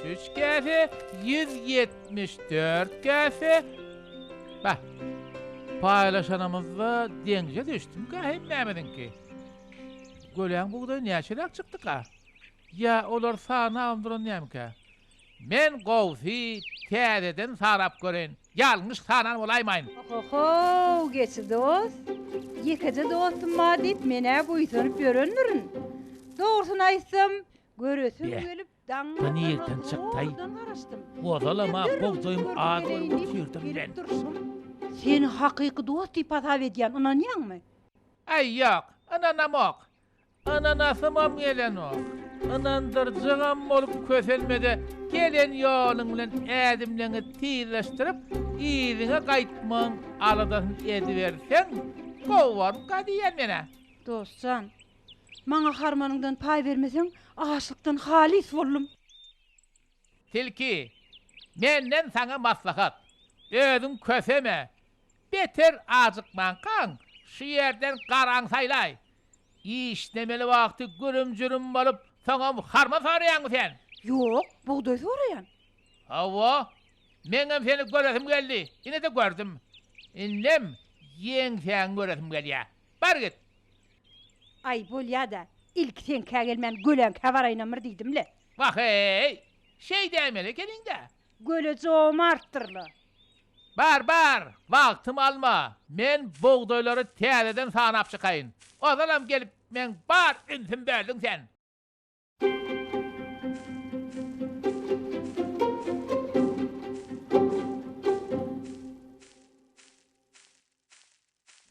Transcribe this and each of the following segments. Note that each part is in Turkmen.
173 käse, 174 käse. Bah, paýlaşanymyzda deňje düşdümkä hemmämiziňki? Göläň bugdaýy näçeräk çykdyka? Ýa olar sanabam duran dämikä? Men gowsy täzeden sanap göreýin. Ýalňyş sanan bolaýmaýyn. Ho-ho, geçi dost. Ýekeje dostum bar diýip, men-ä buýsanyp ýörendirin. Dogrusyny aýtsam, göresim Be, gelip, bu daňdanlara nirden çykdaý? zordan garaşdym. Ozalam-a Indem derrew bugdaýym gördüm az bolup geleýin diýip, otyrdym gelip men. durşum. Seni hakyky dost diýip hasap edýän, ynanýaňmy? Äý, ýok, ynanamok. Ynanasymam gelenok. Ynandyrjagam bolup kösenme-de, gelen ýoluň bilen ädimleňi tizleşdirip, yzyňa gaýtmagyň aladasyny ediberseň, gowy bormyka diýýän men-ä. Dost jan, maňa harmanyňdan paý bermeseň, açlykdan halys boldum. Tilki, menden saňa maslahat, özüň köseme, beter ajykmankaň, şu ýerden garaň saýlaý. Işlemeli wagty gürüm-jürüm bolup, soňam harman soraýaňmy sen? Ýok, bugdaý soraýan. Hawa, meňem seni göresim geldi, ine-de gördüm. Indem ýeňsäňi göresim gelýär. Bar git! Aý, bolýa-da, ilki seňkä gelmän göläňkä baraýynam bir diýdim-le. Wah-eý, şeýdäýmeli ekeniň-dä. Göle jomartdyr-la. Bar, bar, wagtymy alma, men bugdaýlary täzeden sanap çykaýyn. Ozalam gelip meň bar ünsümi böldüň sen.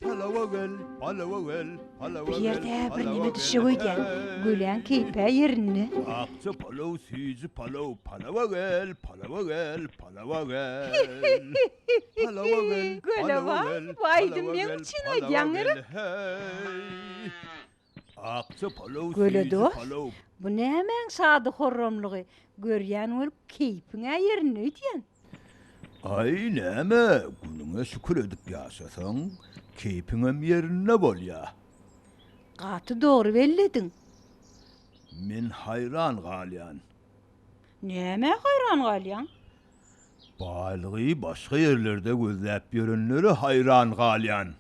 Palawa gel, palawa gel, palawa Bu gel, ýerde bir palawa neme gel, düşjek öýdýän. heý. Göläň keýp-ä ýerinde. Akja palaw, süýji palaw, palawa gel, palawa gel, palawa gel. Palawa gel, Göle palawa bak, gel, bu aýdym palawa meň gel, üçin palawa aýdýaň gel, gerek? heý. Akja palaw, Göle süýji dost, palaw. bu nämäň şady-horramlygy, görýän bolup keýpiň-ä ýerinde öýdýän. Aý, näme, günüňe şükür edip ýaşasaň, keýpiňem ýerinde bolýa. Gaty dogry bellediň. Men haýran galýan. Nämä haýran galýaň? Baýlygy başga ýerlerde gözläp ýörenlere haýran galýan.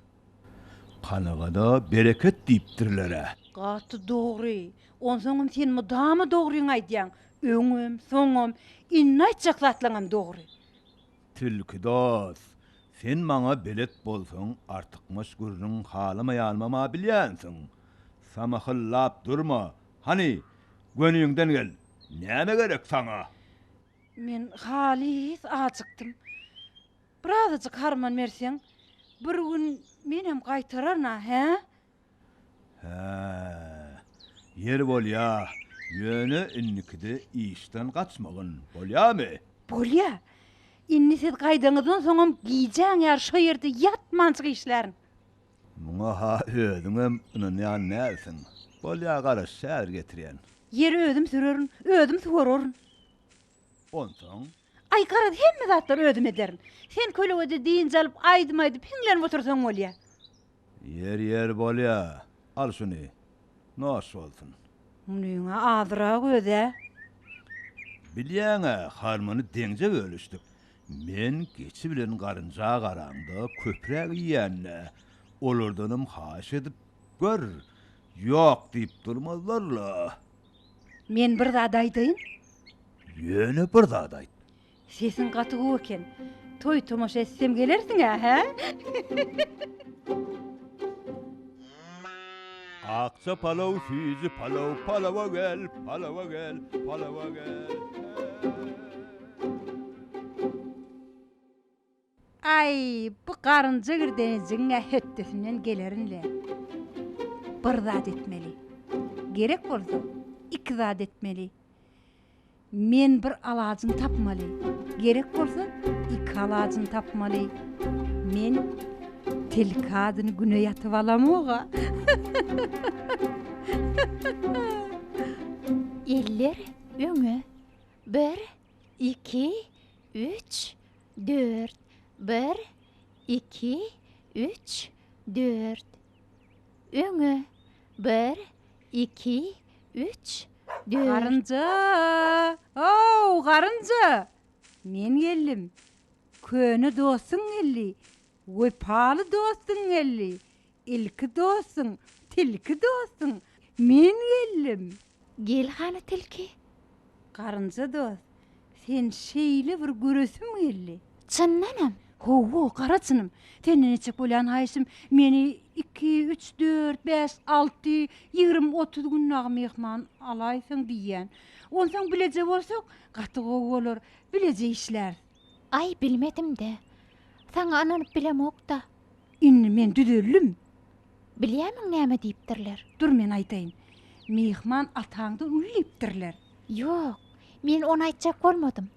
Kanagada bereket diýipdirler-ä. Gaty dogry. Onsoňam sen mydama dogryňy aýdýaň. Öňem, soňam, indi aýtjak zatlaňam dogry. Tilki dost, sen maňa belet bolsaň artykmaç gürrüň halamaýanymam-a bilýänsiň. Samahyllap durma, hany, göniňden gel, näme gerek saňa? Men halys ajykdym. Birazajyk harman berseň, bir gün menem gaýtararyn-a, hä? Hä, ýeri bolýa, ýöne indikide işden gaçmagyn, bolýamy? Bolýa. Indi siz gaýdaňyzdan soňam gijäň ýary şo ýerde ýatmanjyk işlärin. Muňa-ha özüňem ynanýan dälsiň. Bolýa, garaş, häzir getirýän. Ýeri özüm sürerin, özüm suwararyn. Onsoň? Aý, garaz, hemme zatlary özüm ederin. Sen kölegede dynç alyp, aýdym aýdyp, hiňlenip otursaň bolýa. Ýer, ýer, bolýa. Al şuny. Noş bolsun. Munyň-a azrak öz-ä. Bilýäň-ä, harmany deňje bölüşdik. Men geçi bilen garynja garaňda köpräk iýýän-dä. Olardanam haýyş edip gör. Ýok diýip durmazlar-la. Men bir zat aýdaýyn? Ýöne bir zat aýt. Sesiň gaty gowy eken. Toý tomaşa etsem gelersiň-ä, hä? Akja palaw, süýji palaw, palawa gel, palawa gel, palawa gel. Aý, bu garynja girdenejigiň-ä hötdesinden gelerin-le. Bir zat etmeli. Gerek bolsa, iki zat etmeli. Men bir alajyny tapmaly. Gerek bolsa, iki alajyny tapmaly. Men tilki adyny güne ýatyp alamog-a. Eller öňe. Bir, iki, üç, dört. Bir, iki, üç, dört. Öňe. Bir, iki, üç. Dört. Garynja! Ow, garynja! Men geldim. Köne dostuň geldi. Wepaly dostuň geldi. Ilki dostuň, tilki dostuň. Men geldim. Gel hany tilki. Garynja dost, seni şeýle bir göresim geldi. Çyndanam? Hawa, gara çynym. Senden etjek bolýan haýyşym, meni iki, üç, dört, bäş, alty, 20, 30 gün dagy myhman alaýsaň diýýän. Onsoň bileje bolsak, gaty gowy bolar, bileje işläris. Aý, bilmedim-dä. Saňa ynanyp bilemok-da. Indi men düzeldim. Bilýämiň näme diýipdirler? Dur men aýdaýyn. Myhman ataňdan uly diýipdirler. Ýok, men ony aýtjak bolmadym.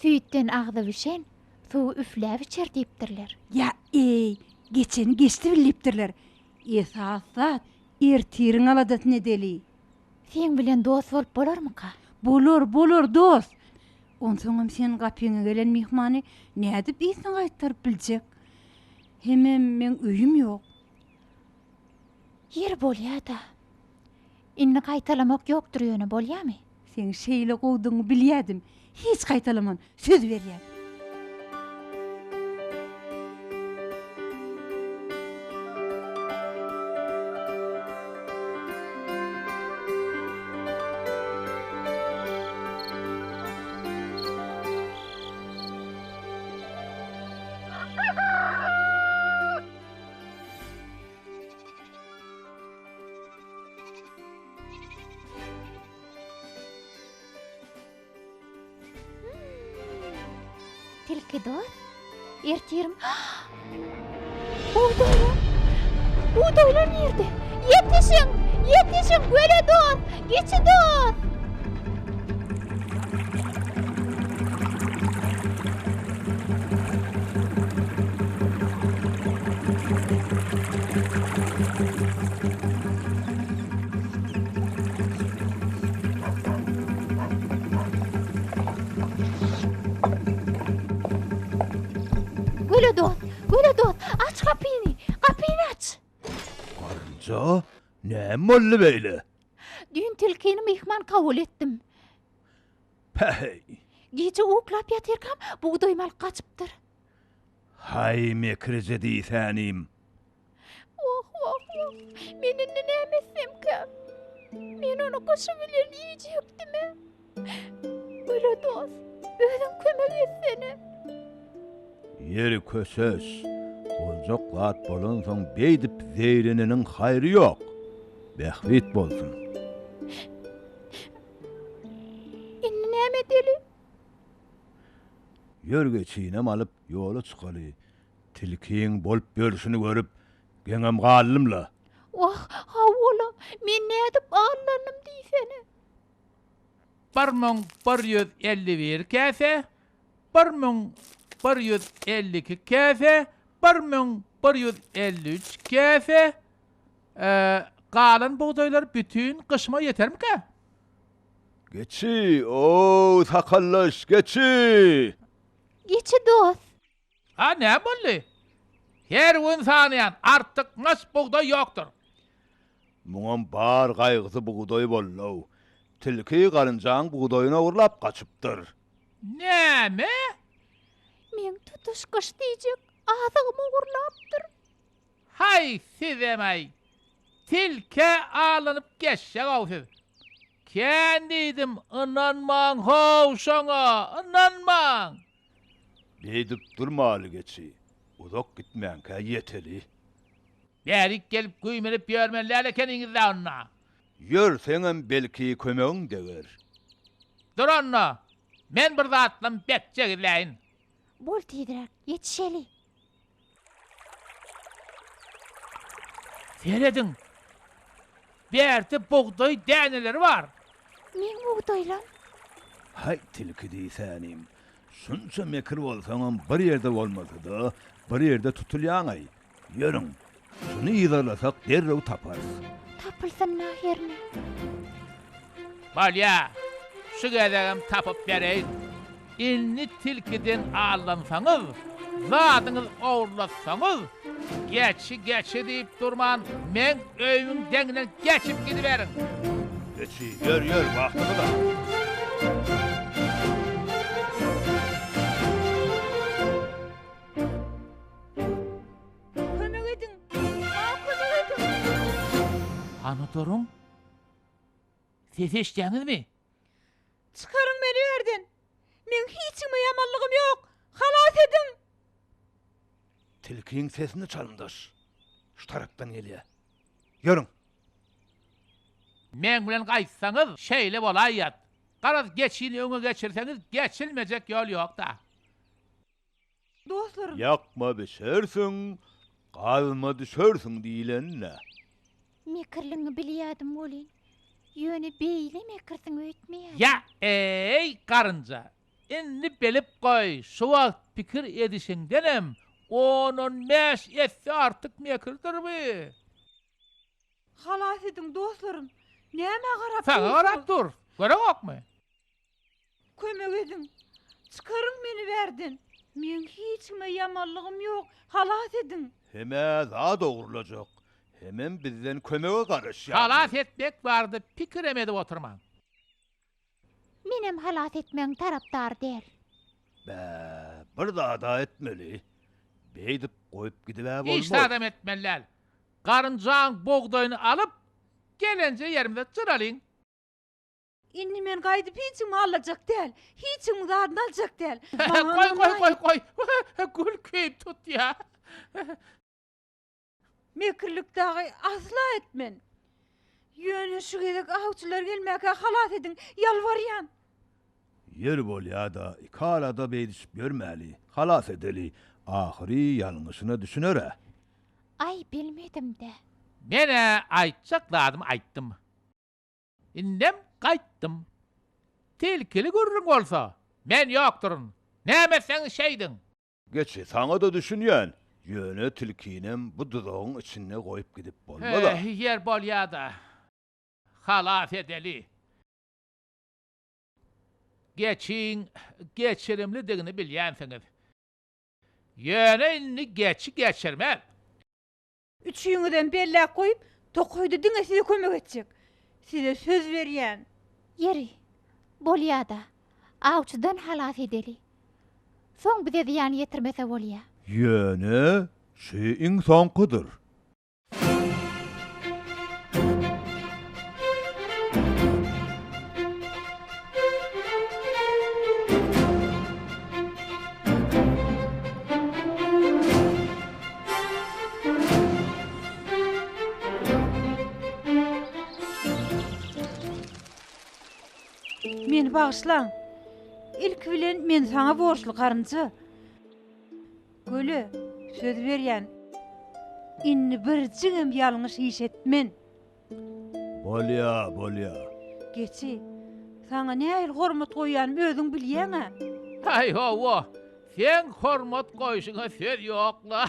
Süýtden agzy bişen, suwy üfläp içer diýipdirler. Ýa eý, geçeni geçdi bil diýipdirler. Esasy zat, ertiriň aladasyny edeli. Seň bilen dost bolup bolarmyka? Bolar, bolar, dost. Onsoňam sen gapyňa gelen myhmany nädip yzyna gaýtaryp biljek? Hemem meň öýüm ýok. Ýeri bolýa-da. Indi gaýtalamak ýokdur ýöne, bolýamy? Seň şeýle gowudygyňy bilýädim. Hiç gaýtalaman, söz berýän. Tilki dost, ertirim... Bugdaýlar! Bugdaýlar nirde? Ýetişiň! Ýetişiň, göle dost! Geçi dost! Göle dost, göle dost, aç gapyny, gapyny aç. Garynja, näme boldy beýle? Düýn tilkini myhman kabul etdim. Päheý! Gije uklap ýatyrkam, bugdaýymy alyp gaçypdyr. Haý, mekirje diýsänim. Wah, wah, wah. Men indi näme etsemkäm? Men ony gyşy bilen iýjekdim-ä. Göle dost, özüň kömek etsene. Ýeri köşeş. Boljak zat bolansoň beýdip zeýreneniň haýry ýok. Bähbit bolsun. Indi näme edeli? Ýör geçinem alyp ýola çykaly. Tilkiň bolup ýörşüni görüp, geňem galdym-la. Wah, hawa-la, men nädip allandym diýsene. 1151 käse, 1152 käse, 1153 käse, galan bugdaýlar bütin gyşyma ýetermikä? Geçi, ow, sakallaş, geçi! Geçi dost. A näme boldy? Her gün sanaýan, artykmaç bugdaý ýokdur. Muňam bar gaýgysy bugdaý boldy-ow. Tilki garynjaň bugdaýyny ogurlap gaçypdyr. Näme? Meň tutuş gyş diýjek azygymy ogurlapdyr. Haý, sizem-aý! Tilkä alanyp geçjek-ow siz. Kän diýdim, ynanmaň how şoňa, ynanmaň! Beýdip durmaly geçi, uzak gitmänkä ýeteli. Bärik gelip güýmenip ýörmeli däl ekeniňiz-dä onda. Ýör, seňem belki kömegiň deger. Dur onda, men bir zatlam bekje gizläýin. Bol tizräk, ýetişeli. Serediň! Bärde bugdaý däneleri bar. Meň bugdaýlam. Haý, tilki diýsänim. Şunça mekir bolsaňam bir ýerde bolmasa-da, bir ýerde tutulýaň-aý. Ýörüň, şuny yzarlasak derrew taparys. Tapylsyn-da hernä. Bolýa, şu gezegem tapyp bereýin. Indi tilkiden aldansaňyz, zadyňyzy ogurlatsaňyz, geçi, geçi diýip durman, meň öýümiň deňinden geçip gidiberiň. Geçi, ýör, ýör, wagtymyz az. Kömek ediň! Maňa kömek ediň! Hany duruň. Ses eşidýäňizmi? Çykaryň meni bu ýerden! Meň hiç kime ýamanlygym ýok! Halas ediň! Tilkiň sesine çalymdaş. Şu tarapdan gelýär. Ýörüň! Meň bilen gaýtsaňyz, şeýle bolaýýat. Garaz, geçini öňe geçirseňiz, geçilmejek ýol ýok-da. Dostlarym! Ýakma bişersiň, gazma düşersiň diýleni-dä. Mekirligiňi bilýädim welin, ýöne beýle mekirsiň öýtmeýädim. Ýa-eý, garynja, indi bilip goý, şu wagt pikir edişiňdenem on-on bäş esse artyk mekirdir bu. Halas ediň, dostlarym! Nämä garap Saňa dursuňyz? garap dur, göreňokmy? Kömek ediň! Çykaryň meni bärden! Meň hiç kime ýamanlygym ýok, halas ediň! Hem-ä zat ogurlajak, hemem bizden kömege garaşýarmy? Halas etmek barada pikirem edip oturmaň. Menem halas etmegiň tarapdary däl. Bä, bir zad-a etmeli. Beýdip goýup gidib-ä bolmaz. Hiç zadam etmeli däl. Garynjaň bugdaýyny alyp, gelenje ýerimize jyralyň. Indi men gaýdyp hiç kimi aldajak däl, hiç kimiň zadyny aljak däl. Maňa Goý, goý, ynanaý. goý, goý. Gülkim tutýa. Mekirlik dagy asla etmen. Ýöne şu gezek awçylar gelmäkä halas ediň, ýalbarýan. Ýeri bolýa-da, ikarada beýdişip ýörmäli, halas edeli, ahyry ýalňyşyna düşüner-ä. Aý, bilmedim-dä. Men-ä aýtjak zadymy aýtdym. Indem gaýtdym. Tilkili gürrüň bolsa, men ýokduryn. Näme etseňiz şeýdiň. Geçi, saňa-da düşünýän. Ýöne tilkinem bu duzagyň içinde goýup gidip bolmaz-a. He, ýer bolýa-da. Halas edeli. Geçiň geçirimlidigini bilýänsiňiz. Ýöne indi geçi geçirmez. Üçüňizem belläp goýup, tokaýda diňe size kömek etjek. Size söz berýän. Ýeri, bolýa-da, awçydan halas edeli. Soň bize zyýan ýetirmese bolýa. Ýöne şu iň soňkudyr. Meni bagyşlaň. Ilki bilen men saňa borçly garynja. Göle, söz berýän. Indi birjigem ýalňyş iş etmen. Bolýa, bolýa. Geçi, saňa nähili hormat goýýanymy özüň bilýäň-ä. Aý, hawa, seň hormat goýşuňa söz ýok-la.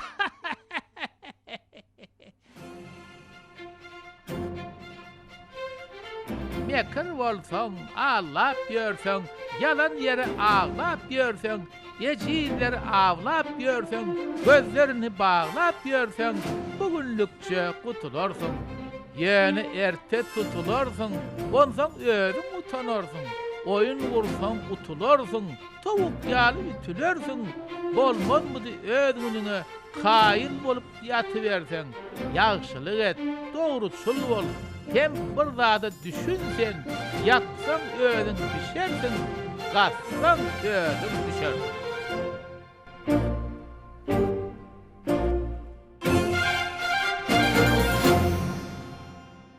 Mekir bolsaň, allap ýörseň, ýalan ýere aglap ýörseň, ejizleri awlap ýörseň, gözlerini baglap ýörseň, bu günlükçe gutularsyň. Ýöne erte tutularsyň, onsoň özüň utanarsyň. Oýun gursaň utularsyň, towuk ýaly ütülersiň. Bolmazmydy öz günüňe kaýyl bolup ýatyberseň, ýagşylyk et, dogruçyl bol, hem bir zada düşün sen, ýaksaň özüň bişersiň, gazsaň özüň düşersiň.